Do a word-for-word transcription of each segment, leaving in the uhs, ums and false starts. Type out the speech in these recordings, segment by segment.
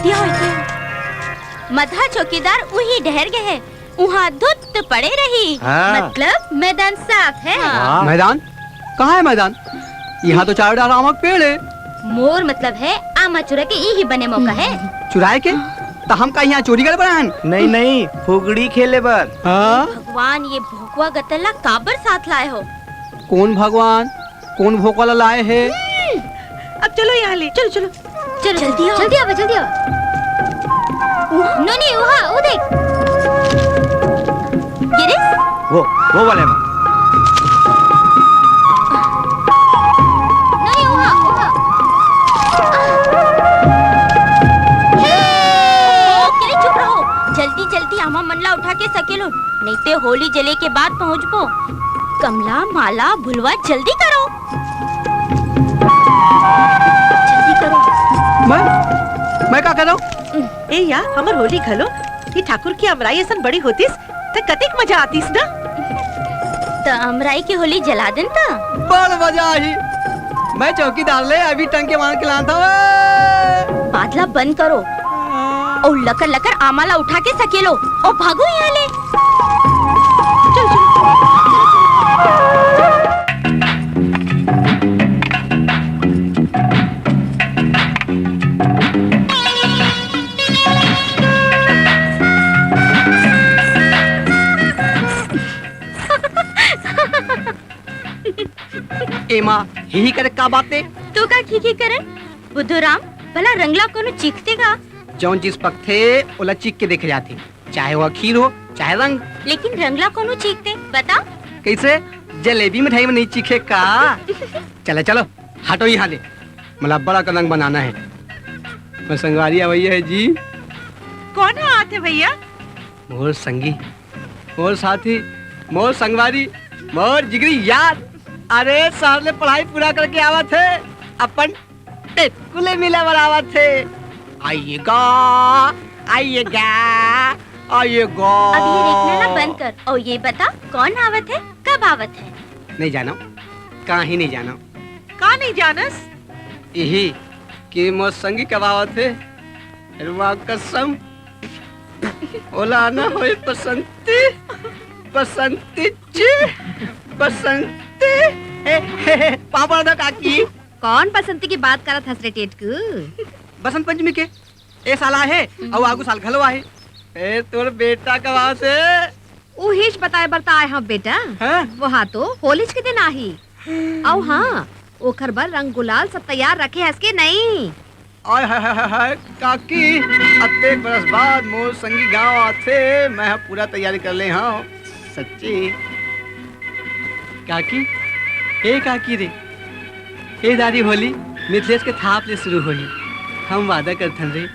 दिया हो, दिया हो। मधा चौकीदार उही डहर गे हे, उहाँ धुत पड़े रही। हाँ। मतलब मैदान साफ है। हाँ। मैदान? कहाँ है मैदान? यहाँ तो चारों डहर आमा के पेड़ है। मोर मतलब है आमा चुरा के इही बने मौका है। चुराए के? त हम का यहाँ चोरी करे बर आए हन? नहीं, नहीं, फुगड़ी खेले बर। हाँ? भगवान, ये भोकवा गतल ला काबर साथ लाए हो? कौन भगवान? कौन भोकवा ला लाए हे? अब चलो यहाँ ले, चलो, चलो। चलो, जल्दी आओ। जल्दी आवा, जल्दी आवा। नोनी, उहाँ, वो देख। गिरीश? वो, वो वाले में। नोनी, उहाँ, उहाँ। हे! ओ, के ले चुप रहो। जल्दी, जल्दी आमा मन ला उठा के सकेलो। नहीं ते होली जले के बाद पहुँचबो। कमला, माला, भुलवा, जल्दी करो। जल्दी करो। मैं? मैं का कर रहा हूँ? ए या, हमर होली घलो, ये ठाकुर के अमराई असन बड़ी होतिस, त कतेक मजा आतिस ना? त अमराई के होली जला देन त? बड़ मजा आही। मैं चौकीदार ले अभी टंग के मार के लाता हूँ। बात ला बंद करो। अउ लकर लकर आमा ला उठा के सकेलो अउ भागो यहाँ ले। चल, चल। एमा ही ही करे का बात हे? तो का खी खी करे? बुद्धू राम, भला रंगला कोनो चीखते का? जौन चीज पकथे, ओला चीख के देखे जाथे, चाहे वो खीर हो, चाहे रंग। लेकिन रंगला कोनो चीखते, बता? कैसे? जलेबी मिठाई में नहीं चीखे का? चलो, चलो, हटो यहाँ ले, मला बड़ा का रंग बनाना है। मैं संगवारी अवैया है जी। कौन है आते भैया? मोर संगी, मोर साथी, मोर संगवारी, मोर जिगरी यार। अरे, शहर ले पढ़ाई पूरा करके आवत हे, अपन टेटकू ले मिले बर आवत हे। आइएगा, आइएगा, आइएगा। अब ये रेखना ना बंद कर अउ ये बता, कौन आवत हे, कब आवत हे? नहीं जानो, काहीं नहीं जानो। का नहीं जानस? यही कि मोर संगी कब आवत हे। अरे वाह कसम, ओला आना होय बसंती, बसंती जी, बसंती। ए, हे, हे, पाँव पड़ दो काकी। कौन बसंती के बात करत हस रे टेटकू? बसंत पंचमी के। ए साल आहे, अउ आगू साल घलो आहे। ए, तोर बेटा कब आवत हे? उहीच बताए बर त आए हंव बेटा। हाँ? वहाँ तो होलीच के दिन आही। अउ हाँ, ओखर बर रंग गुलाल सब तैयार रखे हस के नहीं? आय हाय हाय हाय हाय, काकी, अतेक बरस बाद मोर संगी गांव आथे, मैं ह पूरा तैयारी कर ले हंव, सच्ची। काकी, ए काकी रे, ए दारी होली मिथिलेश के थाप ले शुरू होही, हम वादा करथन रे,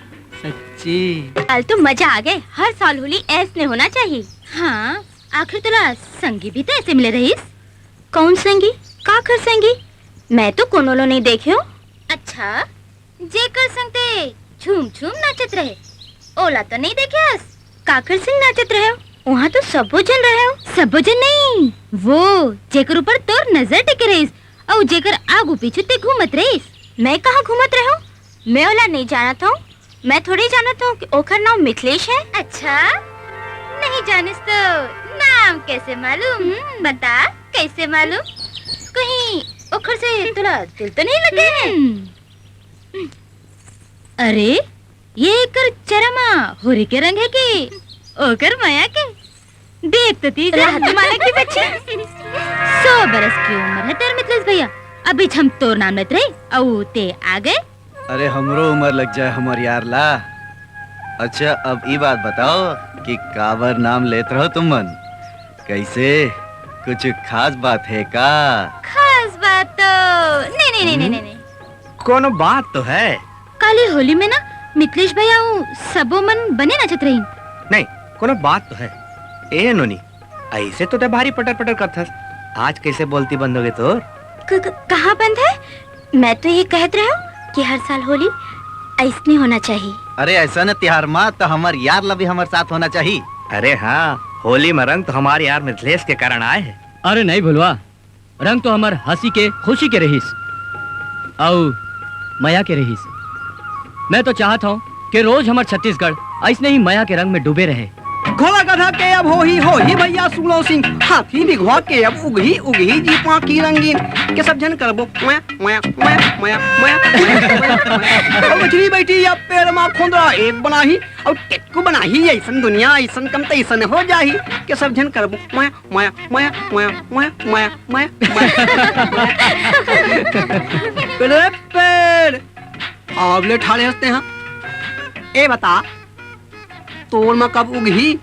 सच्ची। कल तो मजा आ गए, हर साल होली ऐसने होना चाहिए। हाँ, आखिर तोला संगी भी तो ऐसे मिले रहीस। कौन संगी? काखर संगी? मैं तो कोनो लो नहीं देखे हंव। अच्छा, जेकर संग ते झूम झूम नाचत रहे, ओला तो नहीं देखे हस? काखर संग नाचत रहे हो? वहाँ तो सबो झन रहे हो। सबो झन नहीं, वो जेकर ऊपर तोर नजर टिके रहीस, अउ जेकर आगू पीछू ते घूमत रहीस। मैं कहाँ घूमत रहे हंव? मैं ओला नहीं जानत हंव। मैं थोड़ी जानत हंव कि ओखर नाम मिथिलेश है। अच्छा, नहीं जानिस तो नाम कैसे मालूम? हम्म। बता, कैसे मालूम? कहीं ओखर से तोला दिल तो नहीं लगे है? हम्म। अरे, ये एकर चरा म होरी के रंग है के ओकर मया के? देख तो तीजा। राहत माला की बच्ची। सौ बरस की उम्र है तेरे मिथिलेश भैया, अभी हम तोर नाम लेत रहे, अउ ते आ गए। अरे, हमरो उम्र लग जाए हमर यार ला। अच्छा, अब ई बात बताओ कि काबर नाम लेत रहो तुम मन? कैसे, कुछ खास बात है का? खास बात तो नहीं, नहीं, नहीं, नहीं, हम्म? नहीं, नहीं। कोनो बात तो है। काली होली में ना मिथिलेश भैया अउ सबो मन बने नाचत रहिन। नहीं, कोनो बात तो है। ए नोनी, ऐसे तो ते भारी पटर पटर करथस, आज कैसे बोलती बंद हो गई तोर? क-, क-, कहाँ बंद है? मैं तो ये कहत रहे हूँ कि हर साल होली ऐसने होना चाहिए। अरे ऐसा न तिहार मा तो हमार यार ला भी हमार साथ होना चाहिए। अरे हाँ, होली में रंग तो हमारे यार मिथिलेश के कारण आए है। अरे नहीं भुलवा, रंग तो हमर हंसी के, खुशी के रहिस, अउ मया के रहिस। मैं तो चाहत हूँ के रोज हमर छत्तीसगढ़ अइसने ही मया के रंग में डूबे रहे। घोड़ा गधा के अब होही, होही भैया सूलो सिंह, हाथी बिघवा के अब उगही, उगही जी पांखी रंगीन, के सब झन करबो, मया, मया, मया। और बछड़ी बैठी अब पेड़ मा खोंदरा एक बनाही, और टेटकू बनाही, अइसन दुनिया, अइसन कम, तइसन हो जाही, के सब झन करबो, मया, मया, मया। पेड़ रे पेड़, अब ले ठाड़े हंसते हैं। ए बता, तोर मा कब उगही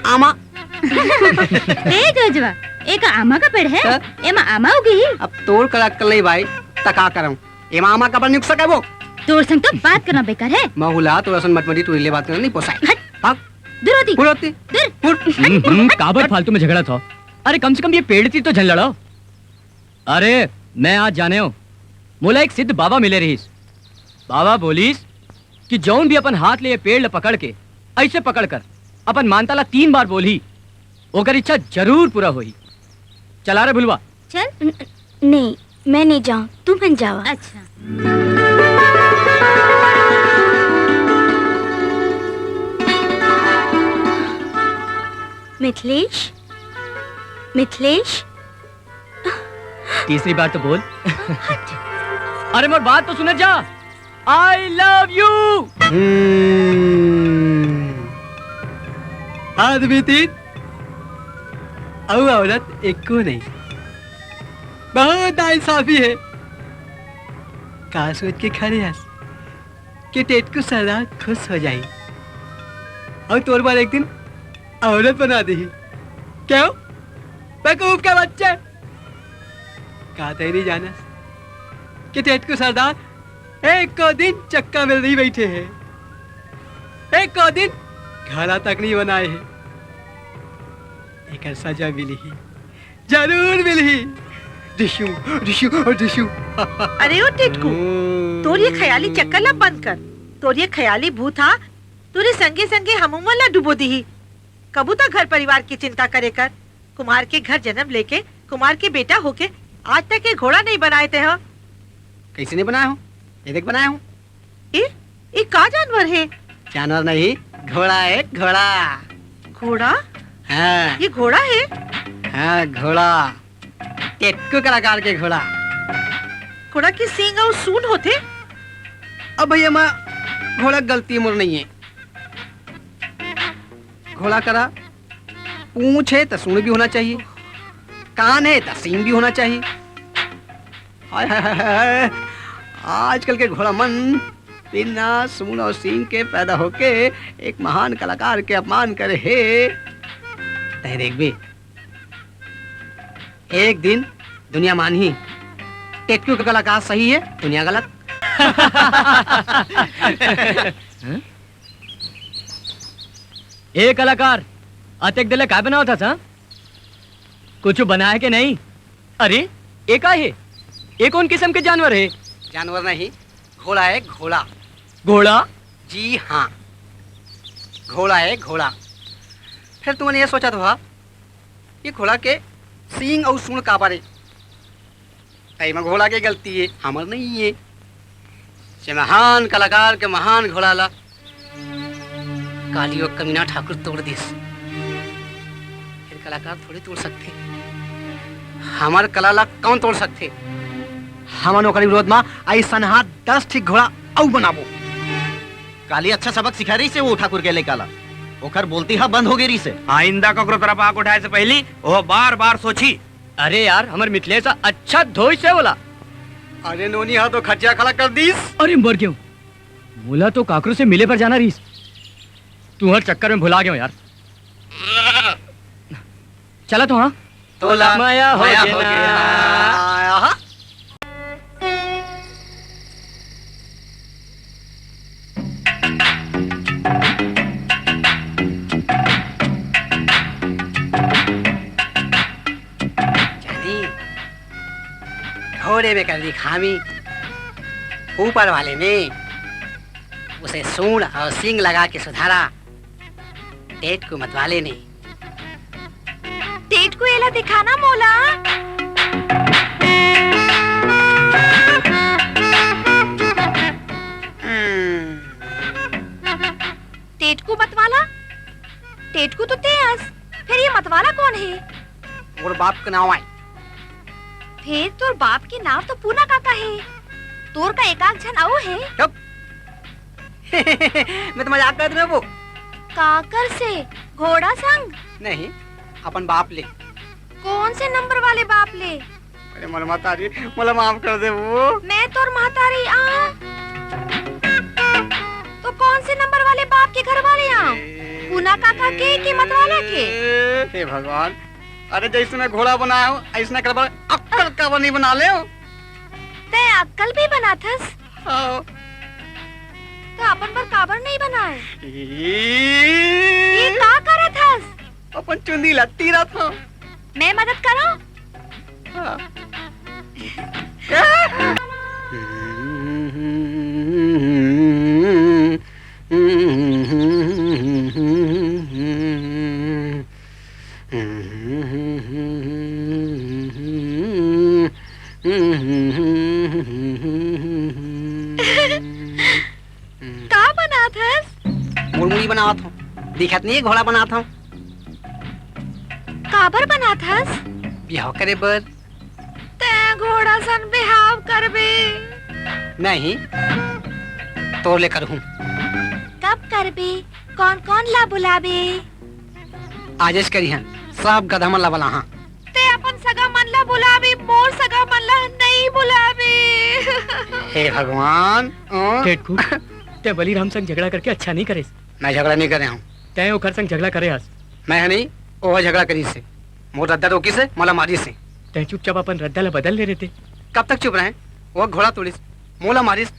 आमा? ए जोजवा, एक आमा का पेड़ है, हाँ? एमा आमा उगही? अब तोर कर अक्कल नहीं भाई, त का करम? एमा आमा का बन उग सके वो? तोर संग तो बात करना बेकार है। महुला, तोर असन मटमटी टूरी ले बात करना नहीं पोसाय। हट। भाग। दूर होती। दूर होती। दूर। उठ। हम्म, हम्म, काबर फालतू में झगड़त हो? अरे, कम से कम ये पेड़ ती तो झन लड़ो। अरे, मैं आज जाने हूँ, मोला एक सिद्ध बाबा मिले रहीस। बाबा बोलीस कि जौन भी अपन हाथ ले ये पेड़ ल पकड़ के, ऐसे पकड़ कर अपन मानता ला तीन बार बोलही, ओकर इच्छा जरूर पूरा होही। चला रे भुलवा। चल। न-, नहीं, मैं नहीं जाऊँ, तुम मन जावा। अच्छा। मिथिलेश, मिथिलेश। तीसरी बार तो बोल। अरे मोर बात तो सुनत जा। I love you। हम्म। आदमी तीन, अउ औरत एको नहीं। बहुत नाइंसाफी है। का सोच के खड़े हस कि टेटकू सरदार खुश हो जाई और तोर बर एक दिन औरत बना देही। क्यों? बेवकूफ के बच्चे। का तैं नहीं जानस कि टेटकू सरदार एको दिन चक्का में नहीं बैठे हैं, एको दिन घड़ा तक नहीं बनाए हैं। एकर सजा मिलही, जरूर मिलही। डिशू, डिशू और डिशू। अरे ओ टिटकू, तोर ये ख्याली चक्कर ला बंद कर। तोर ये ख्याली भूत हा तोरे संगे संगे हमू मन ला डुबो दिही। कभू तो घर परिवार की चिंता करे कर। कुमार के घर जन्म लेके, कुमार के बेटा होके आज तक ये घोड़ा नहीं बनाए ते हो। कैसे नहीं बनाया हूँ? ये देख बनाया हूँ। ए, ए का जानवर है? जानवर नहीं, घोड़ा है, घोड़ा। घोड़ा? हाँ। ये घोड़ा है? हाँ, घोड़ा। टेटकू कलाकार के घोड़ा। घोड़ा के सींग अउ सूंड होथे? अब भैया, मैं घोड़ा गलती मोर नहीं है। घोड़ा करा पूंछ है त सूंड भी होना चाहिए, कान है त सींग भी होना चाहिए। हाय, हाय, हाय, हाय। आजकल के घोड़ा मन बिना सूंड और सींग के पैदा होके एक महान कलाकार के अपमान करे हे। तय देखबे, एक दिन दुनिया मानही, टेटकू के कलाकार सही है, दुनिया गलत। ए कलाकार, अतेक देर ले काय बनावत हस, हाँ? कुछ बनाए के नहीं? अरे, ए का हे? ए कौन किस्म के जानवर हे? जानवर नहीं, घोड़ा है, घोड़ा। घोड़ा? जी हाँ, घोड़ा है, घोड़ा। फिर तुमन ये सोचत होहा, ये घोड़ा के सींग अउ सूंड काबर हे? तई म घोड़ा के गलती हे, हमर नहीं हे। ये महान कलाकार के महान घोड़ा ला काली वो कमीना ठाकुर तोड़ दिस। फिर कलाकार थोड़ी तोड़ सकथे। हमर कला ला कौन तोड़ सकथे? हमन ओकर विरोध म अइसन हा दस ठीक घोड़ा अउ बनाबो। काली अच्छा सबक सिखा रहिस हे वो ठाकुर के लइका ला। ओकर बोलती हा बंद हो गे रहिस हे। आइंदा ककरो तरफ आंख उठाए से पहिली ओह बार-बार सोचही। अरे यार, हमर मिथलेश हा अच्छा धोइस हे ओला। अरे नोनी हा तो खटिया खड़ा कर दिस। अरे मर गेंव। मोला तो काकरो से मिले बर जाना रहिस। तुंहर चक्कर में भुला गेंव यार। चला तो हाँ। तोला मया हो मया गे हो ना। गे ना। जानी, घोड़े में कर दी खामी, ऊपर वाले ने उसे सूंड और सींग लगा के सुधारा, टेटकू मतवाले ने। टेटकू एला दिखाना मोला। हम्म। टेटकू तो तें अस, फेर ये मतवाला कोन हे? मोर बाप के नाव आय। फेर तोर बाप के नाव तो पूना काका हे, तोर का एकाक झन अउ हे? चुप। मैं तो मजाक करत रहेंव वो। काकर से? घोड़ा संग? नहीं, अपन बाप ले। कोन से नंबर वाले बाप ले? अरे मोर महतारी, मोला माफ कर दे वो। मैं तोर महतारी आ। तो कोन से नंबर वाले बाप के घर वाले आ? पूना काका के, के मतवाला के? हे भगवान, अरे जइसने घोड़ा बनाय हंव, अइसने अकल बर अक्कल काबर नइ बना लेंव? तें अक्कल भी बनाथस? हाँ। त अपन बर काबर नइ बनाय? ई ये का करत हस? अपन चुंदी ला तीरत हंव। मैं मदद करंव? हाँ। का बनात हस? मुरमुरी बनावत हंव। दिखत नइ हे, घोड़ा बनात हंव। काबर बनात हस? बिहाव करे बर। तें घोड़ा सन बिहाव करबे? नहीं, तोर ले करहूं। कब करबे? कोन कोन ला बुलाबे? आजेच करिहन, सब गधा मन ला बलाहां। तें अपन सगा मन ला बुलाबे, मोर सगा मन ला नइ बुलाबे। हे भगवान, अं? टेटकू, तें बलिराम संग झगड़ा करके अच्छा नइ करेस। मैं झगड़ा नइ करे हंव। तें ओकर संग झगड़ा करे हस। मैं ह नहीं, ओह झगड़ा करिस हे। मोर रद्दा रोकिस हे, मोला मारिस हे। तें चुपचाप अपन रद्दा ला बदल ले रहिते। कब तक चुप रहें? ओह घोड़ा तोड़िस, मोला मारिस,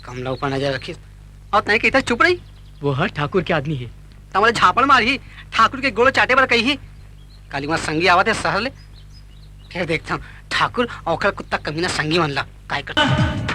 कमला ऊपर नजर रखिस, अउ तें कहिथस चुप रही। वो ह ठाकुर के आदमी हे। त मोला झापड़ मारही, ठाकुर के गोड़ चाटे बर कहिही। काली मोर संगी आवत हे शहर ले, फेर देखथंव ठाकुर अउ ओकर कुत्ता कमीना संगी मन ला काय करथे।